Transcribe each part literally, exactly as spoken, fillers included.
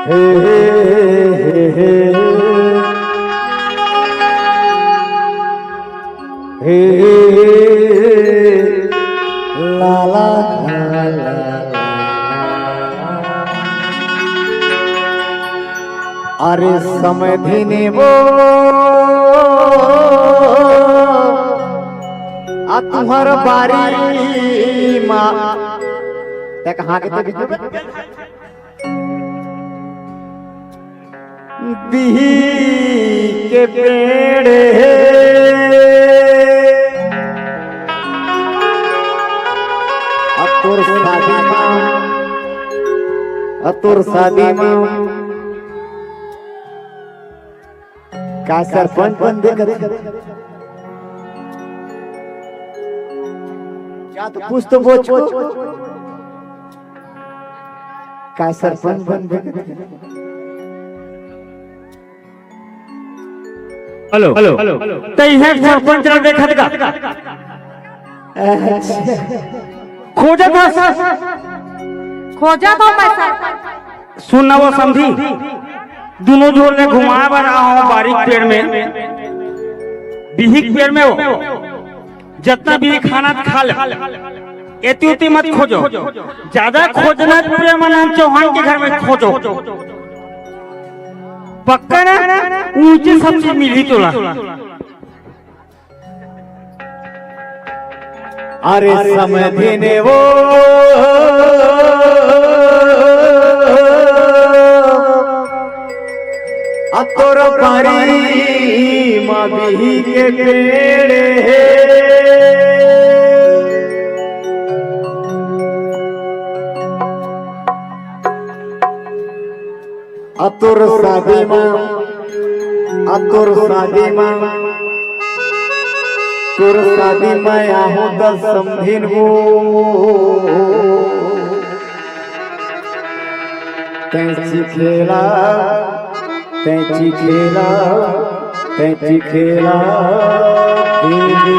हे, हे, हे, हे। हे, ला, ला, ला, ला, ला। अरे समधिन वो, आ तुंहर बारी मा, ते कहाँ के ते बिजू बे? बिही के पेड़ हे। अब तोर शादी मा, अब तोर शादी मा का सरपंच बन दे कर? क्या तो कुछ तो बोच को। का सरपंच बन बे? Hello, hello. त इहे सरपंच ला देखत का? अच्छा। खोजत हस? खोजत हो मैं सरपंच। सुन ना वो समधी, दुनों झोर ले घुमाए बर आए हों बारी के पेड़ में, बिही के पेड़ में हो। जतना भी खाना खा ले, एती उती मत खोजो। ज्यादा खोजना हे त प्रेमानंद चौहान के घर में खोजो, पक्का ना, ऊंचे सब चीज मिली तोला। अरे समधिन वो, आ तोर बारी मा बिही के पेड़ हे। आ तोर शादी मा, आ तोर शादी मा, तोर शादी मा आहूं त समधिन वो। तैं चिखेला, तैं चिखेला, तैं चिखेला, देवी।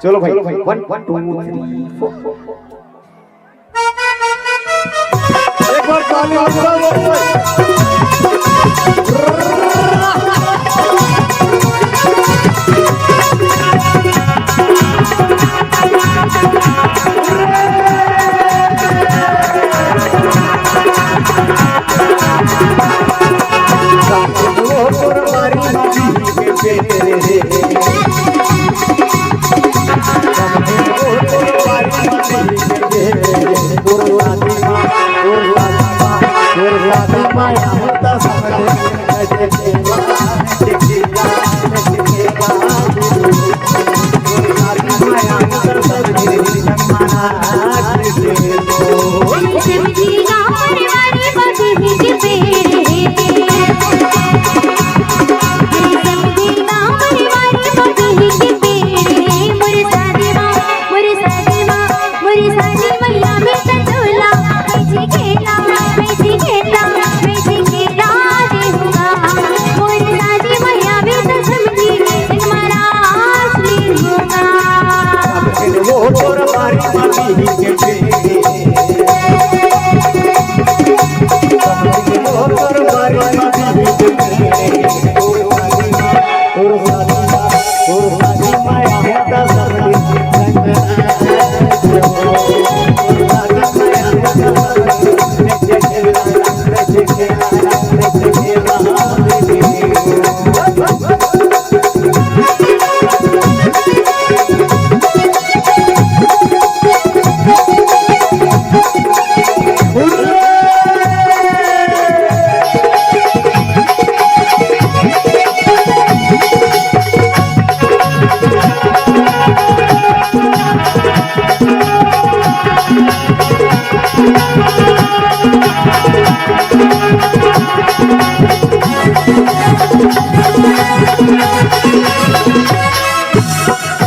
चलो भाई, one, two, three, four। एक बार ताली बजाओ।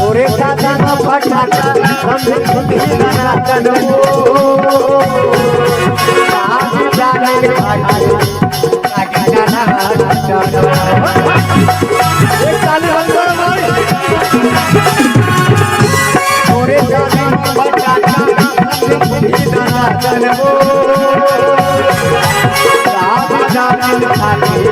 ओरे दादा म फटाका, हम भी धुंधी लगा दनबो। आज जाने खातिर, आगे जाना दनबो। एक ताली बंद करो भाई। ओरे दादा म फटाका, हम भी धुंधी लगा दनबो। आज जाने खातिर,